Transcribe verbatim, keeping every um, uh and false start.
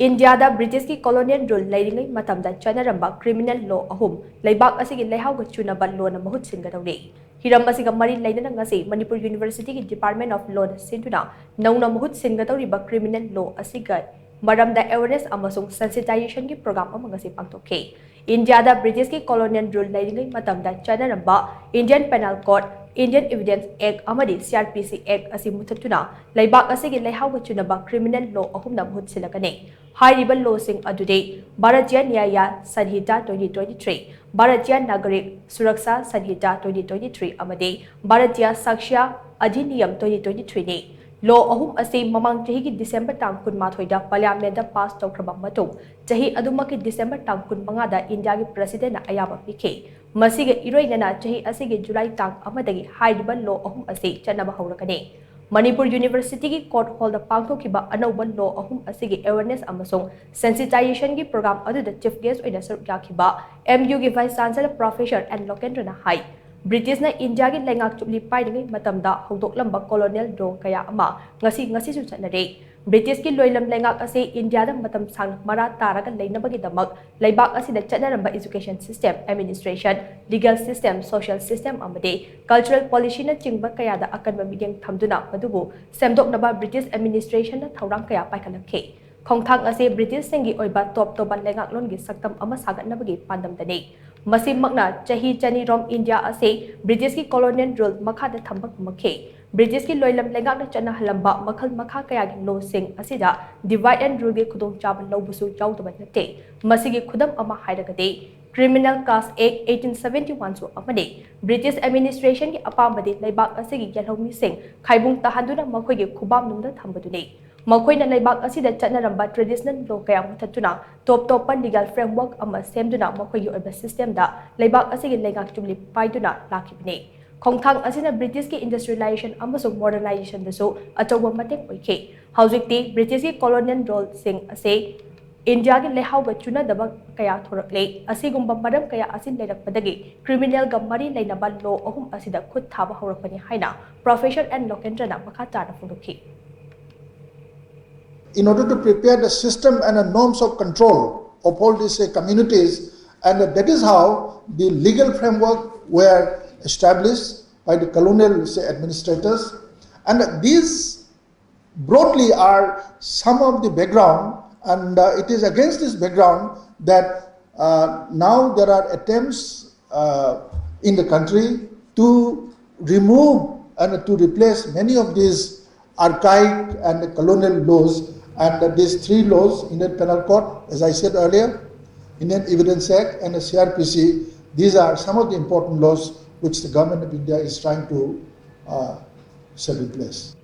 ꯏꯟꯗꯤꯌꯥꯗ ꯕ꯭ꯔꯤꯇꯤꯁꯀꯤ colonial rule ꯂꯩꯔꯤꯉꯩ ꯃꯇꯝꯗ ꯆꯠꯅꯔꯝꯕ criminal law ꯑꯍꯨꯝ ꯂꯩꯕꯥꯛ ꯑꯁꯤꯒꯤ ꯂꯩꯍꯥꯎꯒ ꯆꯨꯅꯕ ꯂꯣꯅ ꯃꯍꯨꯠ ꯁꯤꯟꯒꯗꯧꯔꯤ꯫ ꯍꯤꯔꯝ ꯑꯁꯤꯒ ꯃꯔꯤ ꯂꯩꯅꯅ ꯉꯁꯤ ꯃꯅꯤꯄꯨꯔ ꯌꯨꯅꯤꯚꯔꯁꯤꯇꯤꯒꯤ Department of Lawꯅ ꯁꯤꯟꯗꯨꯅ ꯅꯧꯅ ꯃꯍꯨꯠ ꯁꯤꯟꯒꯗꯧꯔꯤꯕ criminal law ꯑꯁꯤꯒ ꯃꯔꯝꯗ awareness ꯑꯃꯁꯨꯡ sensitizationꯒꯤ program ꯑꯃ ꯉꯁꯤ ꯄꯥꯡꯊꯣꯛꯈꯤ꯫ ꯏꯟꯗꯤꯌꯥꯗ ꯕ꯭ꯔꯤꯇꯤꯁꯀꯤ colonial rule ꯂꯩꯔꯤꯉꯩ ꯃꯇꯝꯗ ꯆꯠꯅꯔꯝꯕ Indian Penal Code, Indian Evidence Act ꯑꯃꯗꯤ CrPC Act ꯑꯁꯤ ꯃꯨꯊꯠꯇꯨꯅ ꯂꯩꯕꯥꯛ ꯑꯁꯤꯒꯤ ꯂꯩꯍꯥꯎꯒ ꯆꯨꯅꯕ criminal law ꯑꯍꯨꯝꯅ ꯃꯍꯨꯠ ꯁꯤꯜꯂꯒꯅꯤ꯫ ꯍꯥꯏꯔꯤꯕ lawꯁꯤꯡ ꯑꯗꯨꯗꯤ Bharatiya Nyaya Sanhita twenty twenty-three, Bharatiya Nagarik Suraksha Sanhita twenty twenty-three ꯑꯃꯗꯤ Bharatiya Sakshya Adhiniyam twenty twenty-threeꯅꯤ꯫ Law ꯑꯍꯨꯝ ꯑꯁꯤ ꯃꯃꯥꯡ ꯆꯍꯤꯒꯤ December ꯇꯥꯡ ꯀꯨꯟꯃꯥꯊꯣꯏꯗ Parliamentꯗ pass ꯇꯧꯈ꯭ꯔꯕ ꯃꯇꯨꯡ, ꯆꯍꯤ ꯑꯗꯨꯃꯛꯀꯤ December ꯇꯥꯡ ꯀꯨꯟꯃꯉꯥꯗ ꯏꯟꯗꯤꯌꯥꯒꯤ Presidentꯅ ꯑꯌꯥꯕ ꯄꯤꯈꯤ꯫ ꯃꯁꯤꯒ ꯏꯔꯣꯏꯅꯅ ꯆꯍꯤ ꯑꯁꯤꯒꯤ July ꯇꯥꯡ ꯑꯃꯗꯒꯤ ꯍꯥꯏꯔꯤꯕ law ꯑꯍꯨꯝ ꯑꯁꯤ ꯆꯠꯅꯕ ꯍꯧꯔꯒꯅꯤ꯫ ꯃꯅꯤꯄꯨꯔ ꯌꯨꯅꯤꯚꯔꯁꯤꯇꯤꯒꯤ Court Hallꯗ ꯄꯥꯡꯊꯣꯛꯈꯤꯕ ꯑꯅꯧꯕ law ꯑꯍꯨꯝ ꯑꯁꯤꯒꯤ awareness ꯑꯃꯁꯨꯡ sensitizationꯒꯤ program ꯑꯗꯨꯗ chief guest ꯑꯣꯏꯅ ꯁꯔꯨꯛ ꯌꯥꯈꯤꯕ MUꯒꯤ Vice Chancellor Professor N ꯂꯣꯀꯦꯟꯗ꯭ꯔꯅ ꯍꯥꯏ, ꯕ꯭ꯔꯤꯇꯤꯁꯅ ꯏꯟꯗꯤꯌꯥꯒꯤ ꯂꯩꯉꯥꯛ ꯆꯨꯞꯂꯤ ꯄꯥꯏꯔꯤꯉꯩ ꯃꯇꯝꯗ ꯍꯧꯗꯣꯛꯂꯝꯕ colonial law ꯀꯌꯥ ꯑꯃ ꯉꯁꯤ, ꯉꯁꯤꯁꯨ ꯆꯠꯅꯔꯤ꯫ ꯕ꯭ꯔꯤꯇꯤꯁꯀꯤ ꯂꯣꯏꯂꯝ ꯂꯩꯉꯥꯛ ꯑꯁꯤ ꯏꯟꯗꯤꯌꯥꯗ ꯃꯇꯝ ꯁꯥꯡꯅ ꯃꯔꯥ ꯇꯥꯔꯒ ꯂꯩꯅꯕꯒꯤꯗꯃꯛ ꯂꯩꯕꯥꯛ ꯑꯁꯤꯗ ꯆꯠꯅꯔꯝꯕ education system, administration, legal system, social system ꯑꯃꯗꯤ cultural policyꯅꯆꯤꯡꯕ ꯀꯌꯥꯗ ꯑꯀꯟꯕ ꯃꯤꯠꯌꯦꯡ ꯊꯝꯗꯨꯅ ꯃꯗꯨꯕꯨ ꯁꯦꯝꯗꯣꯛꯅꯕ ꯕ꯭ꯔꯤꯇꯤꯁ administrationꯅ ꯊꯧꯔꯥꯡ ꯀꯌꯥ ꯄꯥꯏꯈꯠꯂꯛꯈꯤ꯫ ꯈꯣꯡꯊꯥꯡ ꯑꯁꯤ ꯕ꯭ꯔꯤꯇꯤꯁꯁꯤꯡꯒꯤ ꯑꯣꯏꯕ ꯇꯣꯞ ꯇꯣꯞꯄ ꯂꯩꯉꯥꯛꯂꯣꯟꯒꯤ ꯁꯛꯇꯝ ꯑꯃ ꯁꯥꯒꯠꯅꯕꯒꯤ ꯄꯥꯟꯗꯝꯗꯅꯤ꯫ ꯃꯁꯤꯃꯛꯅ ꯆꯍꯤ ꯆꯅꯤꯔꯣꯝ ꯏꯟꯗꯤꯌꯥ ꯑꯁꯤ ꯕ꯭ꯔꯤꯇꯤꯁꯀꯤ colonial rule ꯃꯈꯥꯗ ꯊꯝꯕ ꯉꯝꯃꯛꯈꯤ꯫ ꯕ꯭ꯔꯤꯇꯤꯁꯀꯤ ꯂꯣꯏꯂꯝ ꯂꯩꯉꯥꯛꯅ ꯆꯠꯅꯍꯜꯂꯝꯕ ꯃꯈꯜ ꯃꯈꯥ ꯀꯌꯥꯒꯤ lawꯁꯤꯡ ꯑꯁꯤꯗ divide and ruleꯒꯤ ꯈꯨꯗꯣꯡꯆꯥꯕ ꯂꯧꯕꯁꯨ ꯌꯥꯎꯗꯕ ꯅꯠꯇꯦ꯫ ꯃꯁꯤꯒꯤ ꯈꯨꯗꯝ ꯑꯃ ꯍꯥꯏꯔꯒꯗꯤ, Criminal Caste Act eighteen seventy-oneꯁꯨ ꯑꯃꯅꯤ꯫ ꯕ꯭ꯔꯤꯇꯤꯁ administrationꯒꯤ ꯑꯄꯥꯝꯕꯗꯤ ꯂꯩꯕꯥꯛ ꯑꯁꯤꯒꯤ ꯌꯦꯜꯍꯧꯃꯤꯁꯤꯡ ꯈꯥꯏꯕꯨꯡ ꯇꯥꯍꯟꯗꯨꯅ ꯃꯈꯣꯏꯒꯤ ꯈꯨꯕꯥꯝꯅꯨꯡꯗ ꯊꯝꯕꯗꯨꯅꯤ꯫ ꯃꯈꯣꯏꯅ ꯂꯩꯕꯥꯛ ꯑꯁꯤꯗ ꯆꯠꯅꯔꯝꯕ traditional law ꯀꯌꯥ ꯃꯨꯊꯠꯇꯨꯅ ꯇꯣꯞ ꯇꯣꯞꯄ legal framework ꯑꯃ ꯁꯦꯝꯗꯨꯅ ꯃꯈꯣꯏꯒꯤ ꯑꯣꯏꯕ systemꯗ ꯂꯩꯕꯥꯛ ꯑꯁꯤꯒꯤ ꯂꯩꯉꯥꯛ ꯆꯨꯞꯂꯤ ꯄꯥꯏꯗꯨꯅ ꯂꯥꯛꯈꯤꯕꯅꯤ꯫ ꯈꯣꯡꯊꯥꯡ ꯑꯁꯤꯅ ꯕ꯭ꯔꯤꯇꯤꯁꯀꯤ industrialization ꯑꯃꯁꯨꯡ modernizationꯗꯁꯨ ꯑꯆꯧꯕ ꯃꯇꯦꯡ ꯑꯣꯏꯈꯤ꯫ ꯍꯧꯖꯤꯛꯇꯤ ꯕ꯭ꯔꯤꯇꯤꯁꯀꯤ colonial ruleꯁꯤꯡ ꯑꯁꯤ ꯏꯟꯗꯤꯌꯥꯒꯤ ꯂꯩꯍꯥꯎꯒ ꯆꯨꯅꯗꯕ ꯀꯌꯥ ꯊꯣꯔꯛꯂꯦ꯫ ꯑꯁꯤꯒꯨꯝꯕ ꯃꯔꯝ ꯀꯌꯥ ꯑꯁꯤ ꯂꯩꯔꯛꯄꯗꯒꯤ criminalꯒ ꯃꯔꯤ ꯂꯩꯅꯕ law ꯑꯍꯨꯝ ꯑꯁꯤꯗ ꯈꯨꯠ ꯊꯥꯕ ꯍꯧꯔꯛꯄꯅꯤ ꯍꯥꯏꯅ Professor N ꯂꯣꯀꯦꯟꯗ꯭ꯔꯅ ꯃꯈꯥ ꯇꯥꯅ ꯐꯣꯡꯗꯣꯛꯈꯤ꯫ in order to prepare the system and the norms of control of all these uh, communities. And that is how the legal framework were established by the colonial, say, administrators. And these broadly are some of the background, and uh, it is against this background that uh, now there are attempts uh, in the country to remove and to replace many of these archaic and colonial laws. And these three laws, Indian Penal Code, as I said earlier, Indian Evidence Act and the C R P C, these are some of the important laws which the Government of India is trying to uh, set in place.